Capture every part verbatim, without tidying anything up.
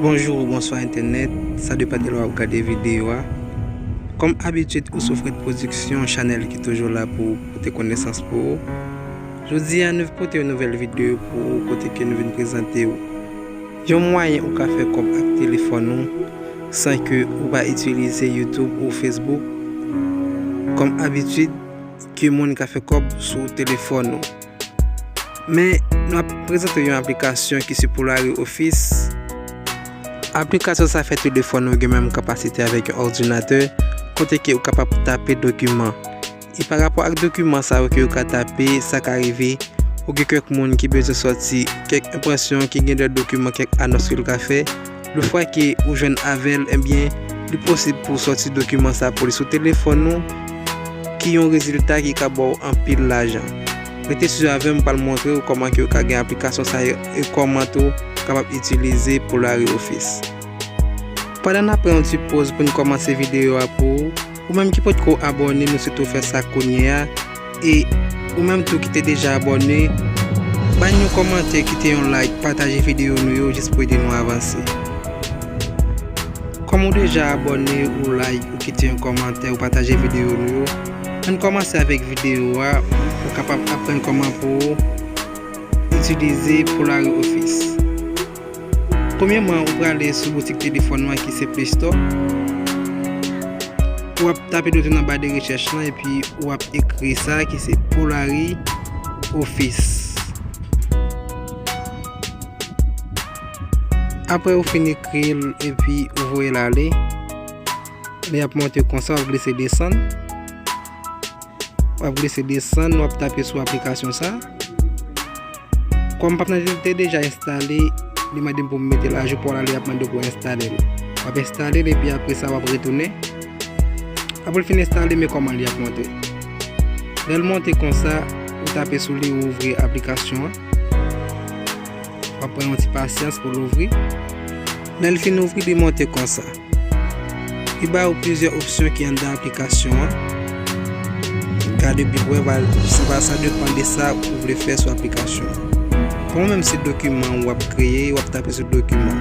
Bonjou ou bonswa entènèt, sa depann de lè w ap gade videyo a. Kòm abitid, Ousouffrit Production, chanèl ki toujou la pou pote konesans pou ou. Jodi a, nou pote yon nouvèl videyo pou ou kote ke nou vin prezante w yon mwayen ou ka fè kòb ak telefòn ou san ke ou pa itilize YouTube ou Facebook. Kòm abitid, ke moun ka fè kòb sou telefòn ou. Men, nou ap prezante yon aplikasyon ki se Polari Office. Aplikasyon sa fè telefòn ou gen menm kapasite avèk yon òdinatè, kote ke ou kapab tape dokiman. E pa rapò ak dokiman sa yo ke ou ka tape, sa ka rive, ou gen kèk moun ki bezwen sòti kèk enpresyon, ki gen de dokiman, kèk anons ke l ka fè. Lefwa ke ou jwenn avè l, ebyen, li posib pou w sòti dokiman sa pou li sou telefòn ou, ki yon rezilta ki ka ba w anpil lajan. Rete swiv avè m, m pral montre w kòman ke w ka gen aplikasyon sa yo e kòman tou w kapab itilize Polari Office. Pandan n ap pran yon ti poz pou n kòmanse videyo a pou ou, ou menm ki potko abòne, nou swete w fè sa kounye a. E ou menm tou ki te deja abòne, ba n yon kòmantè, kite yon like, pataje videyo nou yo jis pou ede nou avanse. Kòm ou deja abòne, ou like, ou kite yon kòmantè, ou pataje videyo nou yo, ann kòmanse avèk videyo a, ou kapab aprann kòman pou ou itilize Polari Office. Premyèman, ou prale sou boutik telefòn ou an ki se Play Store. W ap tape dokiman nan ba de rechèch lan epi w ap ekri sa ki se Polari Office. Apre ou fin ekri l epi ou voye l ale, li ap monte konsa, w ap glise desann. W ap glise desann, w ap tape sou aplikasyon sa. Kòm m p ap nan, li te deja enstale, li mande m pou m mete l ajou pou w la, li ap mande w pou w enstale l. W ap enstale l epi apre sa w ap retounen. Apre l fin enstale, men kòman li ap monte. Lè l monte konsa, ou tape sou li, ou ouvri aplikasyon an. W ap pran yon ti pasyans pou l ouvri. Lè l fin ouvri, li monte konsa. Li ba ou plizyè opsyon ki anndan aplikasyon an. Gade pi pre, va, sa va, sa depann de sa ou vle fè sou aplikasyon an. Pou mwen menm, se dokiman w ap kreye, w ap tape sou dokiman.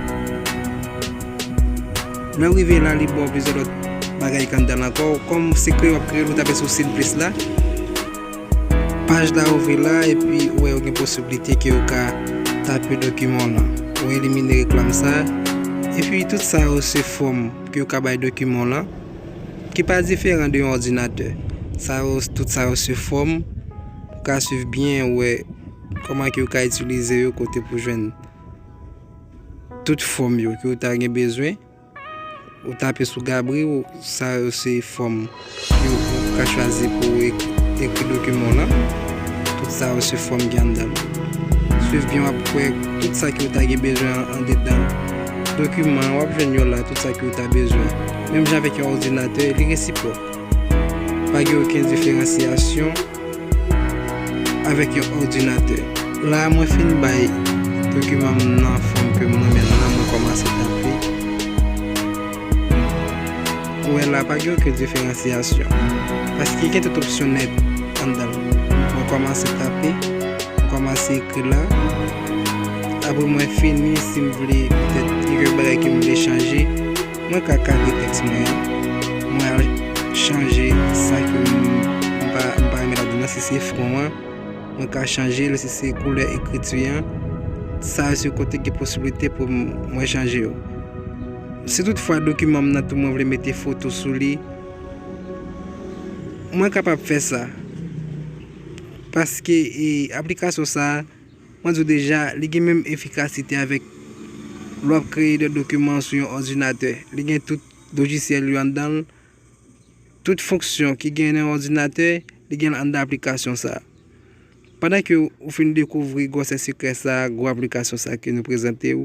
Lè w rive la, li ba w plizyè lòt bagay ki anndan l ankò. Kòm se kreye w ap kreye, ou tape sou siy plis la. Paj la ouvri la, epi ou wè ou gen posiblite ke ou ka tape dokiman w lan. Ou elimine reklam sa. Epi tout sa yo se fòm ke ou ka bay dokiman w lan, ki pa diferan de yon òdinatè. Sa yo, tout sa yo se fòm. Ou ka swiv byen, ou wè kòman ke ou ka itilize yo kote pou jwenn tout fòm yo ke ou ta gen bezwen. Ou tape sou gabri, ou, sa yo se fòm ke ou ka chwazi pou ou ek-, ekri dokiman w lan. Tout sa yo se fòm ki anndan l. Swiv byen, w ap kwè tout sa ke ou ta gen bezwen an, andedan dokiman an, w ap jwenn yo la, tout sa ke ou ta bezwen. Menm jan avèk yon òdinatè, li gen sipò. Pa gen okenn diferansyasyon avèk yon òdinatè. La a, mwen fin bay dokiman m nan fòm ke m renmen l lan, mwen kòmanse tape. Ou wè la, pa gen okenn diferansyasyon. Paske gen tout opsyon nèt anndan l. Mwen kòmanse tape, mwen kòmanse ekri la. Apre mwen fini, si m vle, petèt, gen kèk bagay ke m vle chanje, mwen ka kadre tèks mwen an. Mwen al chanje sa ke m, m pa, m pa renmen ladan l, si se fon an, mwen ka chanje l, si se koulè ekriti an. Sa yo se kote gen posiblite pou m, mwen chanje yo. Si toutfwa dokiman m nan tou mwen vle mete foto sou li, mwen kapab fè sa. Paske, e, aplikasyon sa a, mwen di w deja, li gen menm efikasite avèk lè w ap kreye de dokiman sou yon òdinatè. Li gen tout lojisyèl yo anndan l, tout fonksyon ki gen nan yon òdinatè, li gen anndan aplikasyon sa a. Pandan ke ou fin dekouvri gwosè sekrè sa a, gwo aplikasyon sa a ke nou prezante w,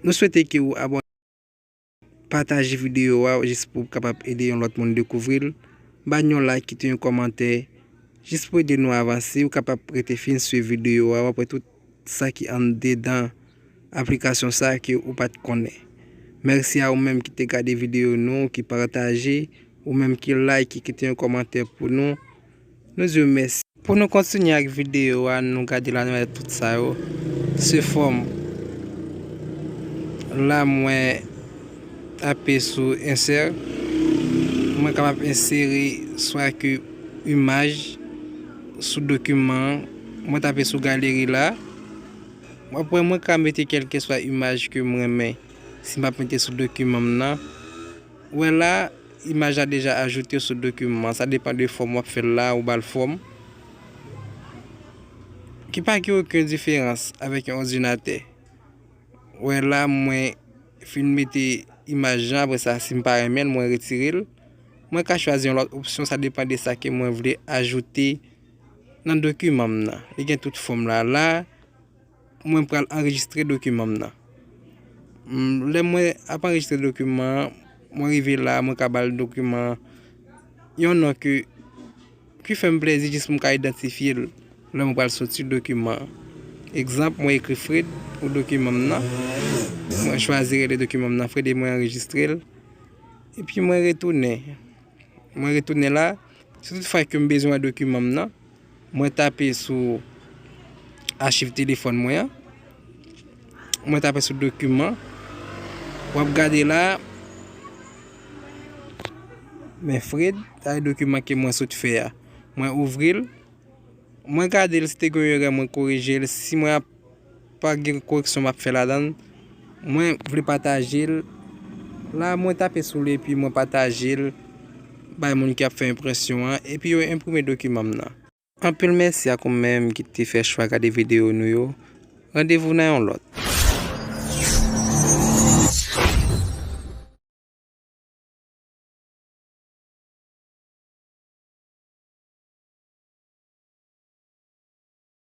nou swete ke ou abòne. Pataje videyo a jis pou w kapab ede yon lòt moun dekouvri l. Ba n yon like, kite yon kòmantè, jis pou ede nou avanse. Ou kapab rete fin swiv videyo a, w ap wè tout sa ki andedan aplikasyon sa a ke ou pa t konnen. Mèsi a ou menm ki te gade videyo nou, ki pataje, ou menm ki like, ki kite yon kòmantè pou nou. Nou di w mèsi. Pou nou kontinye ak videyo a, nou gade la, nou wè tout sa yo se fòm. La mwen tape sou ensè, mwen kapab ensere swa ke imaj sou dokiman an. Mwen tape sou galeri la. Apre mwen ka mete kèlkeswa imaj ke mwen renmen si m ap mete sou dokiman m nan. Ou wè la, imaj la deja ajoute sou dokiman an. Sa depann de fòm w ap fè l la, ou ba l fòm. Ki pa gen okenn diferans avèk yon òdinatè. Ou wè la, mwen fin mete imaj lan, apre sa, si m pa renmen l, mwen retire l. Mwen ka chwazi yon lòt opsyon, sa depann de sa ke mwen vle ajoute nan dokiman m nan. Li gen tout fòm la la. Mwen pral anrejistre dokiman m nan. M, lè mwen ap anrejistre dokiman an, mwen rive la, mwen ka ba l dokiman an yon non ke, ki fè m plèzi jis pou m ka idantifye l lè mwen pral soti dokiman an. Egzanp, mwen ekri Fred pou dokiman m nan. Mwen chwazi rele dokiman m nan Fred e mwen anrejistre l. Epi mwen retounen. Mwen retounen la. Si toutfwa ke m bezwen wè dokiman m nan, mwen tape sou achiv telefòn mwen an. Mwen tape sou dokiman. W ap gade la. Men Fred, sa se dokiman ke mwen sot fè a. Mwen ouvri l. Mwen gade l, si te gen yon erè, mwen korije l. Si mwen ap pa gen koreksyon m ap fè ladan l, mwen vle pataje l. La, mwen tape sou li epi mwen pataje l bay moun ki ap fè enpresyon an, epi yo enprime dokiman m nan. Anpil mèsi ak ou menm ki te fè chwa gade videyo nou yo. Randevou nan yon lòt.